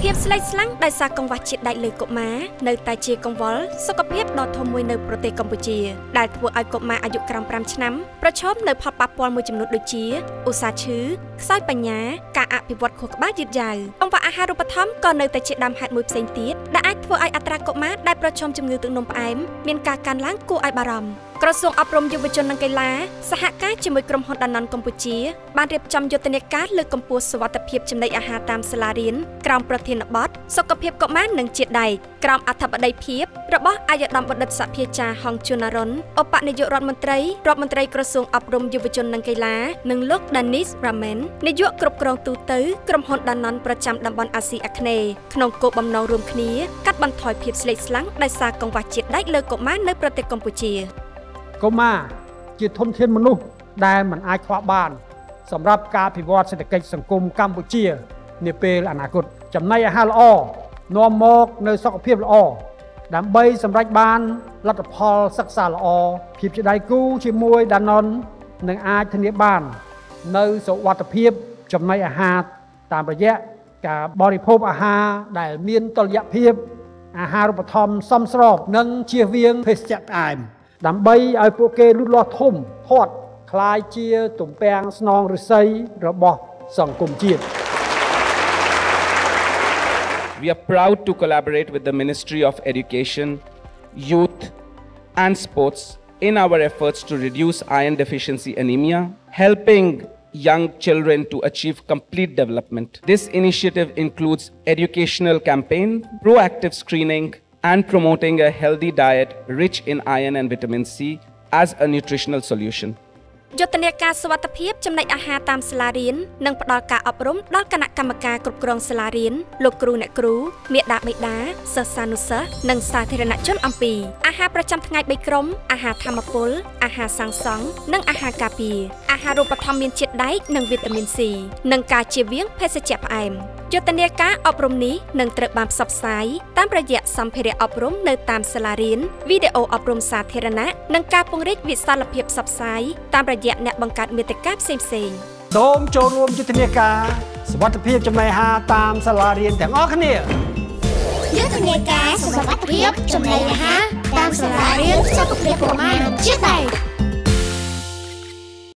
ភាពស្លេកស្លាំងដោយសារកង្វះជាតិដែកលើកុមារនៅតែជាកង្វល់សុខភាពដ៏ធំមួយនៅប្រទេសកម្ពុជាដែលធ្វើឲ្យកុមារអាយុក្រោម5ឆ្នាំប្រឈមនៅផលប៉ះពាល់មួយចំនួនដូចជាឧស្សាហ៍ឈឺខ្សោយបញ្ញាការអភិវឌ្ឍខួរក្បាលយឺតយ៉ាវកង្វះអាហារូបត្ថម្ភក៏នៅតែជាដើមហេតុមួយផ្សេងទៀតដែលអាចធ្វើឲ្យអត្រាកុមារដែលប្រឈមជំងឺទឹកនោមផ្អែមមានការកើនឡើងគួរឲ្យបារម្ភក្រសួងអប់រំយុវជននិងកីឡាសហការជាមួយក្រុមហ៊ុនដាណុនកម្ពុជាបានរៀបចំយុទ្ធនាការលើកកម្ពស់សុវត្ថិភាពចំណីអាហារតាមសាលារៀនក្រោមប្រធានបទសុខភាពកុមារនិងជាតិដែកក្រោមអធិបតីភាពរបស់អាយដាមបណ្ឌិតសភាចារ្យហងជួនណារុនឧបនាយករដ្ឋមន្ត្រីក្រសួងអប់រំយុវជននិងកីឡានិងលោក Danis Ramen នាយកគ្រប់គ្រងទូទៅក្រុមហ៊ុនដាណុនប្រចាំតំបន់អាស៊ីអាគ្នេយ៍ក្នុងគោលបំណងរួមគ្នាកាត់បន្ថយភាពស្លេកស្លាំងដោយសារកង្វះជាតិដែកលើកុមារនៅប្រទេសកម្ពុជាកុមារជាធនធានមនុស្សដែលមិនអាចខ្វះបានសម្រាប់ការអភិវឌ្ឍសេដ្ឋកិច្ចសង្គមកម្ពុជានាពេលអនាគតចំណីអាហារល្អនាំមកនូវសុខភាពល្អដើម្បីសម្រេចបានលទ្ធផលសិក្សាល្អភាពជាដៃគូជាមួយដាណុននឹងអាចធានាបាននៅសុវត្ថិភាពចំណីអាហារតាមរយៈការបរិភោគអាហារដែលមានតុល្យភាពអាហារូបត្ថម្ភសមស្របនិងជៀសវាងភេសជ្ជៈផ្អែមដើម្បីឲ្យពួកគេលូតលាស់ធំធាត់ក្លាយជាទំពាំងស្នងឫស្សីរបស់សង្គមជាតិ We are proud to collaborate with the Ministry of Education, Youth and Sports in our efforts to reduce iron deficiency anemia, helping young children to achieve complete development. This initiative includes educational campaign, proactive screening, and promoting a healthy diet rich in iron and vitamin C as a nutritional solution. យុទ្ធនាការសុវត្ថិភាពចំណីអាហារតាមសាលារៀននិងផ្ដល់ការអប់រំដល់គណៈកម្មការគ្រប់គ្រងសាលារៀនលោកគ្រូអ្នកគ្រូមាតាបិតាសិស្សានុសិស្សនិងសាធារណជនអំពីអាហារប្រចាំថ្ងៃ3ក្រុមអាហារធម្មពលអាហារសាងសង់និងអាហារការពារអាហារូបត្ថម្ភមានជាតិដែកនិងវីតាមីន C និងការជៀសវាងភេសជ្ជៈផ្អែមយុទ្ធនាការអប់រំនេះនឹងត្រូវបានផ្សព្វផ្សាយតាមរយៈសម្ភារៈអប់រំនៅតាមសាលារៀនវីដេអូអប់រំសាធារណៈនិងការពង្រីកវិសាលភាពផ្សព្វផ្សាយតាមរយៈអ្នកបង្កើតមាតិកាផ្សេងៗសូមចូលរួមយុទ្ធនាការសុវត្ថិភាពចំណីអាហារតាមសាលារៀនទាំងអស់គ្នាយុទ្ធនាការសុវត្ថិភាពចំណីអាហារតាមសាលារៀនសុខភាពកុមារនិងជាតិដែក